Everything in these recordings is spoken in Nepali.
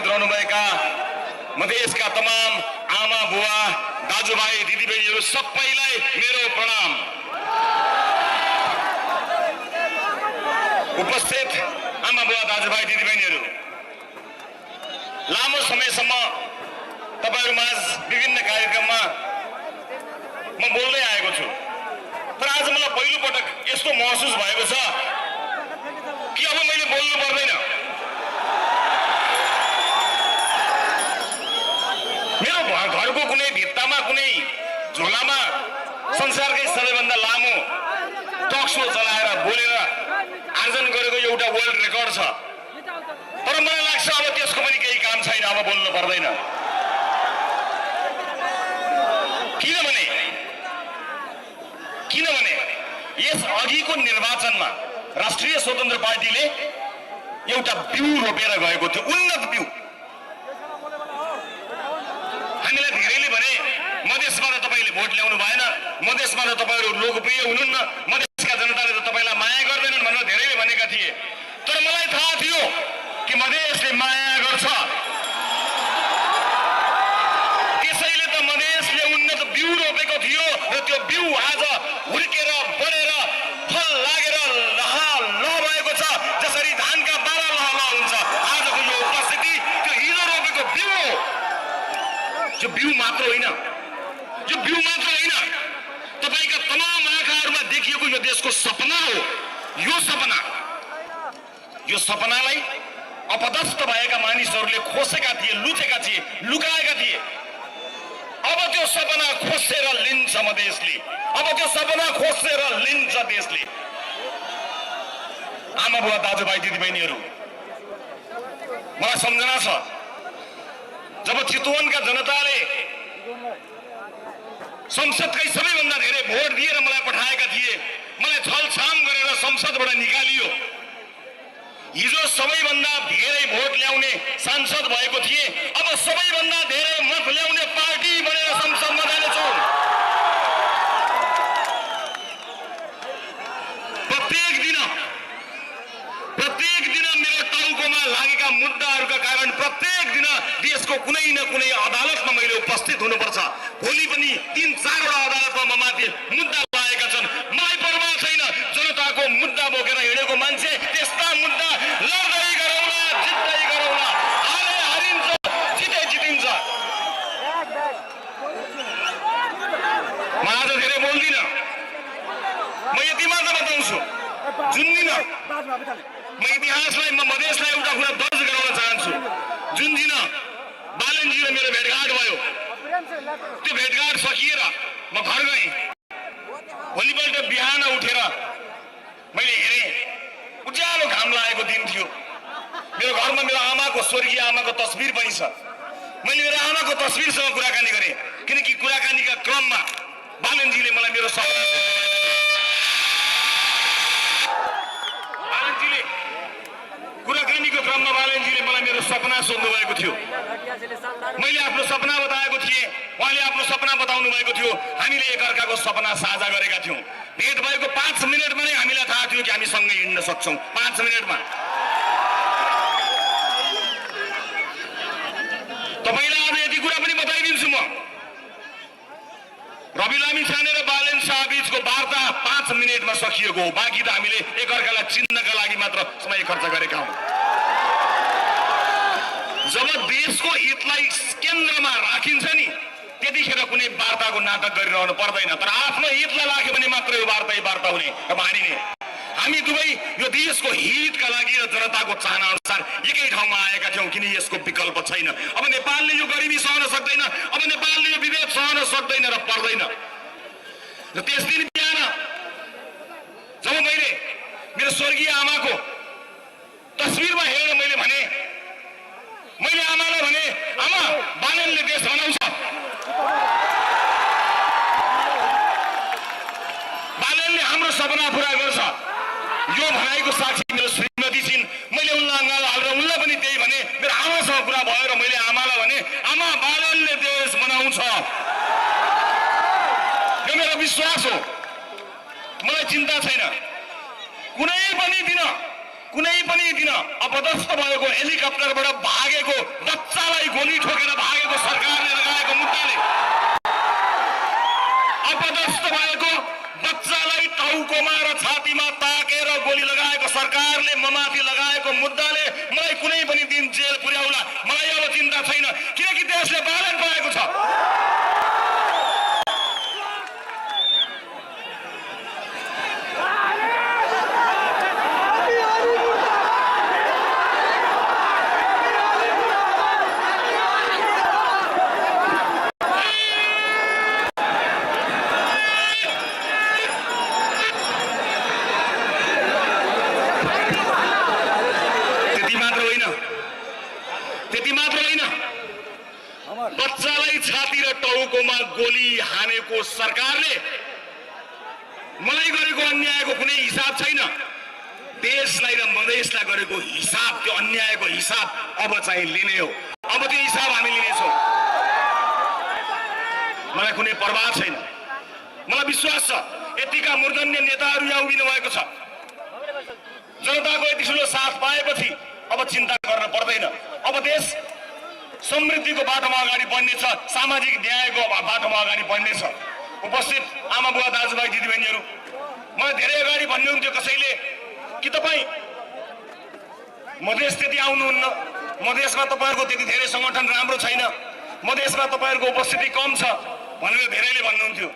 उपस्थित रहनुभएका मधेसका तमाम आमा बुवा दाजुभाइ दिदीबहिनीहरू सबैलाई मेरो प्रणाम। उपस्थित आमा बुवा दाजुभाइ दिदीबहिनीहरू, लामो समयसम्म तपाईहरुमाझ विभिन्न कार्यक्रममा म बोल्दै आएको छु, तर आज मलाई पहिलो पटक यस्तो महसुस भएको छ कि अब मैले बोल्नु पर्दैन। मेरो घरको कुनै भित्तामा कुनै झोलामा संसारकै सबैभन्दा लामो टक शो चलाएर बोलेर आर्जन गरेको एउटा वर्ल्ड रेकर्ड छ, तर मलाई लाग्छ अब त्यसको पनि केही काम छैन, अब बोल्नु पर्दैन। किनभने यस अघिको निर्वाचनमा राष्ट्रिय स्वतन्त्र पार्टीले एउटा बिउ रोपेर गएको थियो, उन्नत बिउ। हामीलाई धेरैले भने मधेसमा त तपाईले भोट ल्याउनु भएन, मधेसमा त तपाईहरु लोकप्रिय हुनुहुन्न, मधेसका जनताले त तपाईलाई माया गर्दैनन् भनेर धेरैले भनेका थिए। तर मलाई थाहा थियो कि मधेसले माया गर्छ, त्यसैले त मधेसले उन्नत बिउ रोपेको थियो र त्यो बिउ आज हुर्केर बढेर फल लागेर लह भएको छ। जसरी धानका बारा लह हुन्छ, आजको यो उपस्थिति त्यो हिजो रोपेको बिउ हो। यो बिउ मात्र होइन, तपाईका तमाम आँखाहरूमा देखिएको यो देशको सपना हो। यो सपनालाई अपदस्थ भएका मानिसहरूले खोसेका थिए, लुटेका थिए, लुकाएका थिए। अब त्यो सपना खोसेर लिन्छ मधेसले, अब त्यो सपना खोसेर लिन्छ देशले। आमा बुवा दाजुभाइ दिदीबहिनीहरू, मलाई सम्झना छ जब चितवनका जनताले संसदकै सबैभन्दा धेरै भोट दिएर मलाई पठाएका थिए, मलाई छलछाम गरेर संसदबाट निकालियो। हिजो सबैभन्दा धेरै भोट ल्याउने सांसद भएको थिए, अब सबैभन्दा धेरै मत ल्याउने पार्टी बनेर संसदमा जानेछु। प्रत्येक दिन मेरो टाउकोमा लागेका मुद्दाहरूका कारण प्रत्येक दिन देशको कुनै न कुनै अदालतमा मैले उपस्थित हुनुपर्छ। भोलि पनि 3-4 वटा अदालतमा ममाथि मुद्दा लागेका छन्। मलाई परवाह छैन, जनताको मुद्दा बोकेर हिँडेको मान्छे त्यस्ता मुद्दा लड्दै गरौँला, जित्दै गरौँला, हारे हारिन्छ, जिते जितिन्छ। म आज धेरै बोल्दिनँ, म यति मात्र बताउँछु, जुन दिन म इतिहासलाई, म मधेसलाई एउटा कुरा दर्ज गराउन चाहन्छु। जुन दिन बालनजी र मेरो भेटघाट भयो, त्यो भेटघाट सकिएर म घर गएँ। भोलिपल्ट बिहान उठेर मैले हेरेँ, उज्यालो घाम लागेको दिन थियो। मेरो घरमा मेरो आमाको, स्वर्गीय आमाको तस्बिर पनि छ। मैले मेरो आमाको तस्बिरसँग कुराकानी गरेँ, किनकि कुराकानीका क्रममा बालनजीले मलाई मेरो सपना सोध्नु भएको थियो। मैले आफ्नो सपना बताएको थिएँ, उहाँले आफ्नो सपना बताउनु भएको थियो। हामीले एकअर्काको सपना साझा गरेका थियौँ। भेट भएको 5 मिनटमा नै हामीलाई थाहा थियो कि हामी सँगै हिँड्न सक्छौँ। 5 मिनटमा तपाईलाई आज यति कुरा पनि बताइदिन्छु। म रवि लामी छाने र बालेन शाह बीचको वार्ता 5 मिनटमा सकिएको हो। बाँकी त हामीले एकअर्कालाई चिन्नका लागि मात्र समय खर्च गरेका हौँ। जब देशको हितलाई केन्द्रमा राखिन्छ नि, त्यतिखेर कुनै वार्ताको नाटक गरिरहनु पर्दैन। तर आफ्नो हितलाई राख्यो भने मात्र यो वार्ता हुने र मानिने। हामी दुवै यो देशको हितका लागि र जनताको चाहना अनुसार एकै ठाउँमा आएका थियौँ, किन यसको विकल्प छैन। अब नेपालले यो गरिबी सहन सक्दैन, अब नेपालले यो विभेद सहन सक्दैन र पर्दैन। र त्यस दिन बिहान जब मैले मेरो स्वर्गीय आमाको तस्बिरमा हेरेर मैले आमालाई भने, आमा, बालनले देश बनाउँछ, बालनले हाम्रो सपना पुरा गर्छ। यो भनाइको साक्षी मेरो श्रीमती छिन्। मैले उनलाई अँगालो हालेर उनलाई पनि त्यही भने। मेरो आमासँग कुरा भयो र मैले आमालाई भने, आमा, बालनले देश बनाउँछ। यो मेरो विश्वास हो। मलाई चिन्ता छैन, कुनै पनि दिन कुनै पनि दिन अपदस्थ भएको हेलिकप्टरबाट भागेको बच्चालाई गोली ठोकेर भागेको सरकारले लगाएको मुद्दाले अपदस्थ भएको बच्चालाई टाउकोमा र छातीमा ताकेर गोली लगाएको सरकारले ममाथि लगाएको मुद्दाले मलाई कुनै पनि दिन जेल पुर्याउला मलाई अब चिन्ता छैन किनकि देशले बालन पाएको छ। बच्चालाई छाती र टाउकोमा गोली हानेको सरकारले मलाई गरेको अन्यायको कुनै हिसाब छैन। देशलाई र मधेसलाई गरेको हिसाब, त्यो अन्यायको हिसाब अब चाहिँ लिने हो। अब त्यो हिसाब हामी लिनेछौँ। मलाई कुनै परवाह छैन। मलाई विश्वास छ यतिका मूर्धन्य नेताहरू यहाँ उभिनु भएको छ। जनताको यति ठुलो साथ पाएपछि अब चिन्ता गर्न पर्दैन। अब देश समृद्धिको बाटोमा अगाडि बढ्नेछ, सामाजिक न्यायको बाटोमा अगाडि बढ्नेछ। उपस्थित आमा बुवा दाजुभाइ दिदीबहिनीहरू, मलाई धेरै अगाडि भन्नुहुन्थ्यो कसैले कि तपाईँ मधेस त्यति आउनुहुन्न, मधेसमा तपाईँहरूको त्यति धेरै सङ्गठन राम्रो छैन, मधेसमा तपाईँहरूको उपस्थिति कम छ भनेर धेरैले भन्नुहुन्थ्यो।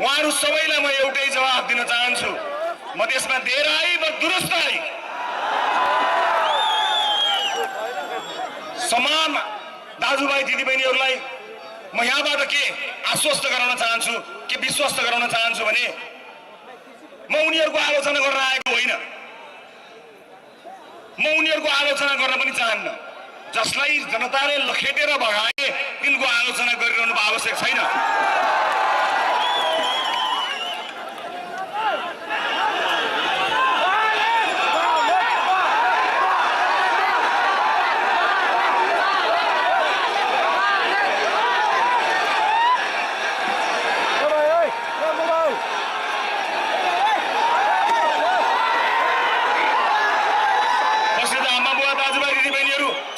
उहाँहरू सबैलाई म एउटै जवाफ दिन चाहन्छु, मधेसमा धेर आई वा दुरुस्त आई। समान दाजुभाइ दिदीबहिनीहरूलाई म यहाँबाट के आश्वस्त गराउन चाहन्छु, के विश्वस्त गराउन चाहन्छु भने म उनीहरूको आलोचना गर्न आएको होइन, म उनीहरूको आलोचना गर्न पनि चाहन्न। जसलाई जनताले लखेटेर भगाए तिनको आलोचना गरिरहनु आवश्यक छैन।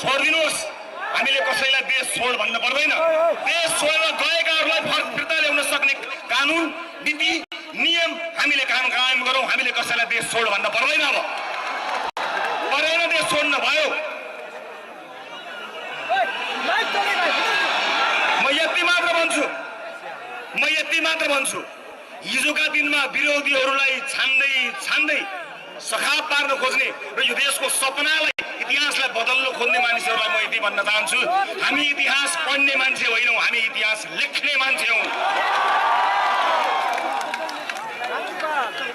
छोडिदिनुहोस्, हामीले कसैलाई देश छोड भन्न पर्दैन। देश छोडेर गएकाहरूलाई फिर्ता ल्याउन सक्ने कानुन नीति नियम हामीले कायम गरौँ। हामीले कसैलाई देश छोड भन्न पर्दैन। अब परेन देश छोड्न भयो। म यति मात्र भन्छु, हिजोका दिनमा विरोधीहरूलाई छान्दै सखाप पार्न खोज्ने र यो देशको सपनालाई इतिहासलाई बदल्न खोज्ने मानिसहरूलाई म यति भन्न चाहन्छु, हामी इतिहास पढ्ने मान्छे होइनौँ, हामी इतिहास लेख्ने मान्छे हौँ।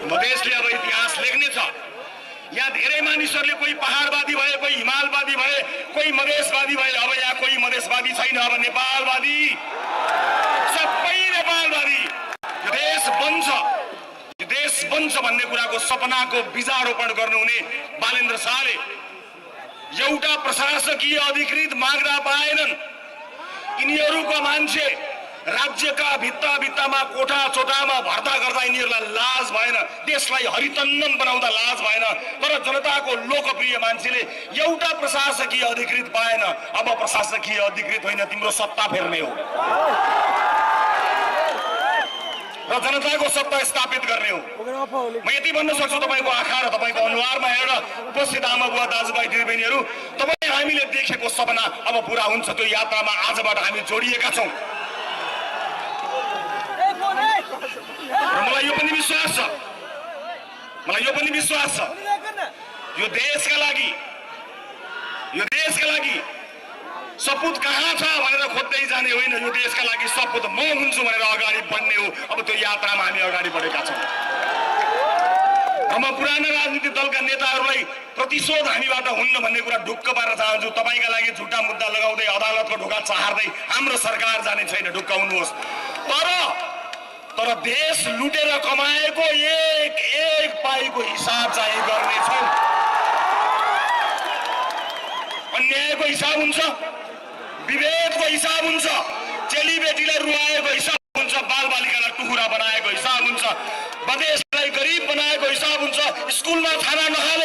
मधेसले अब इतिहास लेख्नेछ। यहाँ धेरै मानिसहरूले कोही पहाडवादी भए, कोही हिमालवादी भए, कोही मधेसवादी भए। अब यहाँ कोही मधेसवादी छैन, अब नेपालवादी, सबै नेपालवादी। यो देश बन्छ भन्ने कुराको सपनाको बीजारोपण गर्नुहुने बालेन्द्र शाहले एउटा प्रशासकीय अधिकृत माग्दा पाएनन्। यिनीहरूको मान्छे राज्यका भित्तामा कोठा चोटामा भर्ता गर्दा यिनीहरूलाई लाज भएन, देशलाई हरितन्नम बनाउँदा लाज भएन। तर जनताको लोकप्रिय मान्छेले एउटा प्रशासकीय अधिकृत पाएन। अब प्रशासकीय अधिकृत होइन, तिम्रो सत्ता फेर्ने हो र जनताको सत्ता स्थापित गर्ने हो। म यति भन्न सक्छु तपाईँको आँखा र तपाईँको अनुहारमा हेरेर, उपस्थित आमा बुवा दाजुभाइ दिदीबहिनीहरू, तपाईँ हामीले देखेको सपना अब पुरा हुन्छ। त्यो यात्रामा आजबाट हामी जोडिएका छौँ र मलाई यो पनि विश्वास छ यो देशका लागि सपुत कहाँ छ भनेर खोज्दै जाने होइन, यो देशका लागि सपुत म हुन्छु भनेर अगाडि बढ्ने हो। अब त्यो यात्रामा हामी अगाडि बढेका छौँ। म पुराना राजनीतिक दलका नेताहरूलाई प्रतिशोध हामीबाट हुन्न भन्ने कुरा ढुक्क पार्न चाहन्छु। तपाईँका लागि झुटा मुद्दा लगाउँदै अदालतको ढोका चार्दै हाम्रो सरकार जाने छैन, ढुक्क हुनुहोस्। तर देश लुटेर कमाएको एक पाइको हिसाब चाहिँ गर्नेछौँ। अन्यायको हिसाब हुन्छ, विभेदको हिसाब हुन्छ, चेलीबेटीलाई रुवाएको हिसाब हुन्छ, बालबालिकालाई टुहुरा बनाएको हिसाब हुन्छ, मधेसलाई गरिब बनाएको हिसाब हुन्छ, स्कुलमा खाना नहाल्ने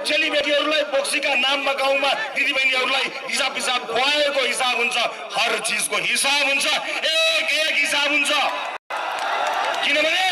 चेलीबेटीहरूलाई बोक्सीका नाममा गाउँमा दिदीबहिनीहरूलाई हिसाब पिसाब खुवाएको हिसाब हुन्छ, हर चिजको हिसाब हुन्छ, एक एक हिसाब हुन्छ। किनभने